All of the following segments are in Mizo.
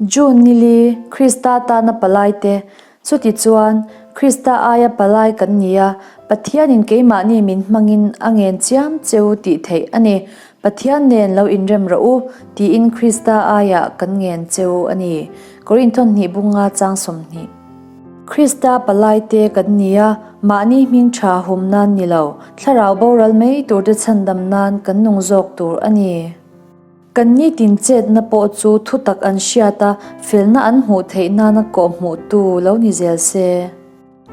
June nili, Krista tana palaite, Chutichuan, Krista aia palai kan ni a, Pathianin keimahni min hmangin a ngen chiam che u tih theih a ni. Pathian nen lo inrem rawh u, tiin Krista aiah kan ngen che u a ni. Korinthon hnih bunga chang 20. Krista palaite kan ni a, mahni hming tha hum nan ni lo, thlarau boral mai turte chhandam nan kan nung zawk tur a ni. Kan nitin chetna pawh chu thutak an hriat a, felna an hmuh theih nana kawh hmuhtu lo ni zel se.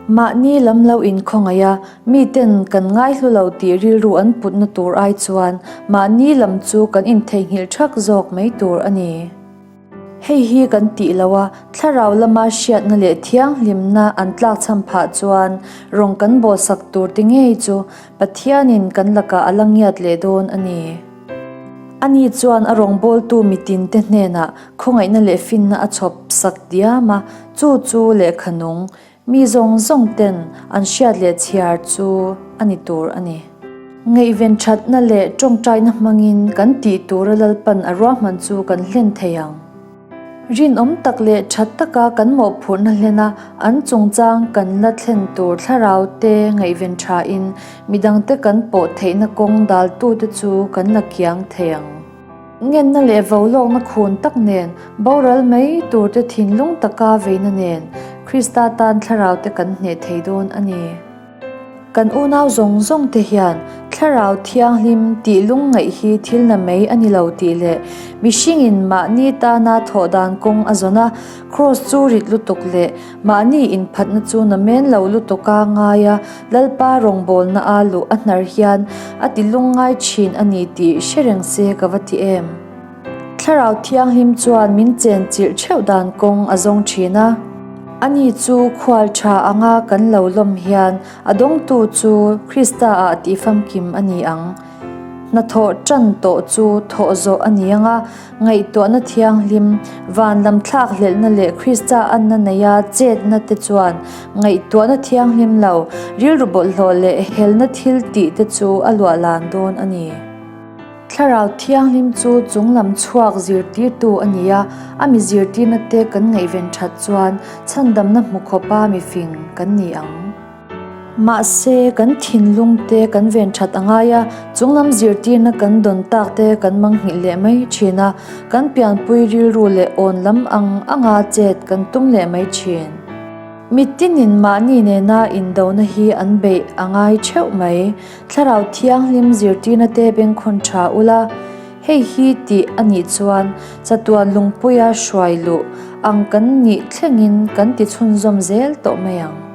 Mahni lam lo inkhawngaih a, miten kan ngaihlu lo tih rilru an putna tur ai chuan mahni lam chu kan intheihnghilh thak zawk mai tur a ni. Hei hi kan tih lo a, thlarau lama hriatna leh thianghlimna an tlakchham phah chuan rawng kan bawhsak tur te ngei chu Pathianin kan lakah a la ngiat leh dawn a ni. Ani chuan a rawngbawltu mitinte hnenah khawngaihna leh finna a chhawp sak diam a, chu chu lehkha nung, mi zawng zawng ten an hriat leh chhiar chu a ni tur a ni. Ngaihven thatna leh tawngtaina hmangin kan tih tura Lalpan a ruahman chu kan hlen thei ang. Rinawm tak leh tha taka kan mawhphurhna hlena an chungchang kan la thlen tur thlarau te ngaihven thain midangte kan pawh theihna kawng daltute chu kan la kiang thei ang. Ngenna leh volawkna khun tak nen, boral mai turte thinlung taka veina nen Krista tan thlarau te kan hneh thei dawn a ni. Kan unau zawng zawng te hian Thlarau Thianghlim tih lungngaih hi thil na mai a ni lo tih leh mihringin mahni tana thawh dan kawng a zawn a, Kraws chu rit lutuk leh mahni inphatna chu na men lo lutuka ngaia Lalpa rawngbawlna a luh a hnar hian a ti lungngai thin a ni tih hre reng se ka va ti em. Thlarau Thianghlim chuan min chen chilh theuh dan kawng a zawng thin a. Ani chu khual tha anga kan lo lawm hian a dawngtu chu Krista ah tih famkim a ni ang. Hnathawh tan tawh chu thawh zawh a ni ang a, ngaihtuahna thianghlim, van lam thlak hlelhna leh Krista anna neia chetna te chuan ngaihtuahna thianghlim lo, rilru bawlhhlawh leh helna thil tih te chu a luahlan dawn a ni. Thlarau Thianghlim chu chunglam chhuak zirtirtu a ni a, a mi zirtirna te kan ngaihven that chuan chhandamna hmu khawpa mifing kan ni ang. Mahse, kan thinlung te kan ven that a ngai a, chunglam zirtirna kan dawn tak te kan mangnghilh leh mai thin a, kan pianpui rilru leh awn lam ang anga chet kan tum leh mai thin. Mitinin mahni nena indona hi an beih a ngai theuh mai. Thlarau Thianghlim zirtirna te bengkhawn tha ula, hei hi tih a nih chuan chatuan lungpuia hruai luh ang kan nih thlengin kan ti chhunzawm zel tawh mai ang.